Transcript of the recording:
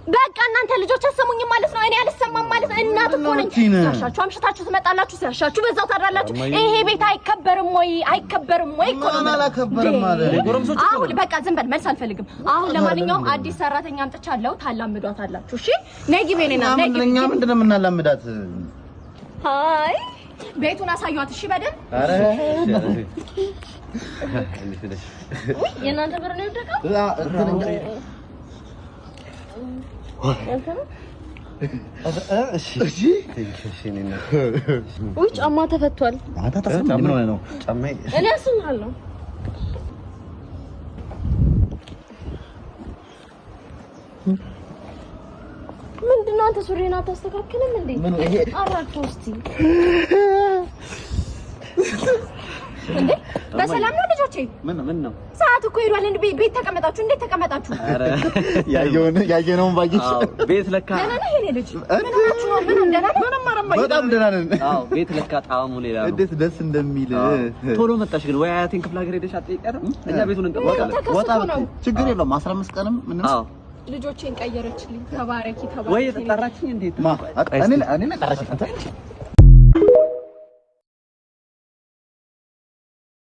በቃ እናንተ ልጆች አሰሙኝም ማለት ነው። እኔ አልሰማም ማለት ነው። እናት እኮ ነኝ። ሲያሻችሁ አምሽታችሁ ትመጣላችሁ፣ ሲያሻችሁ በዛው ታድራላችሁ። ይሄ ቤት አይከበርም ወይ? አይከበርም ወይ እኮ ነው። አላከበርም ማለት አሁን በቃ ዝም በል፣ መልስ አልፈልግም። አሁን ለማንኛውም አዲስ ሰራተኛ አምጥቻለሁ፣ ታላምዷታላችሁ። እሺ ነይ ግቢ። እኔ ና ነይ ግቢ። እኛ ምንድን ነው የምናላምዳት? አይ ቤቱን አሳዩት። እሺ በደንብ። የእናንተ ብር ነው የወደቀው። ውይ ጫማ ተፈቷል። እኔ አስምሃለሁ። ምንድን ነው አንተ ሱሪን አታስተካክልም እንዴ? አራግፈው እስኪ። እንዴ በሰላም ነው ልጆቼ? ምን ነው ሰዓት እኮ ሄዷል። እንዴ ቤት ተቀመጣችሁ? እንዴት ተቀመጣችሁ? ያየነውን ባየሽ ቤት ለካ ደህና ነህ የኔ ልጅ? ምን ሆናችሁ ነው? ምን ደህና ነህ? በጣም ደህና ነን። አዎ ቤት ለካ ጣዕሙ ሌላ ነው። እንዴት ደስ እንደሚል። ቶሎ መጣሽ ግን ወይ አያቴን ክፍለ ሀገር ሄደሽ አትጠይቂያትም? እኛ ቤቱን እንጠብቃለን። ወጣ ብትይ ችግር የለውም። 15 ቀንም ምንም። አዎ ልጆቼን ቀየረችልኝ። ተባረኪ ተባረኪ። ወይ ጠራችኝ እንዴት? እኔ እኔ ጠራችኝ።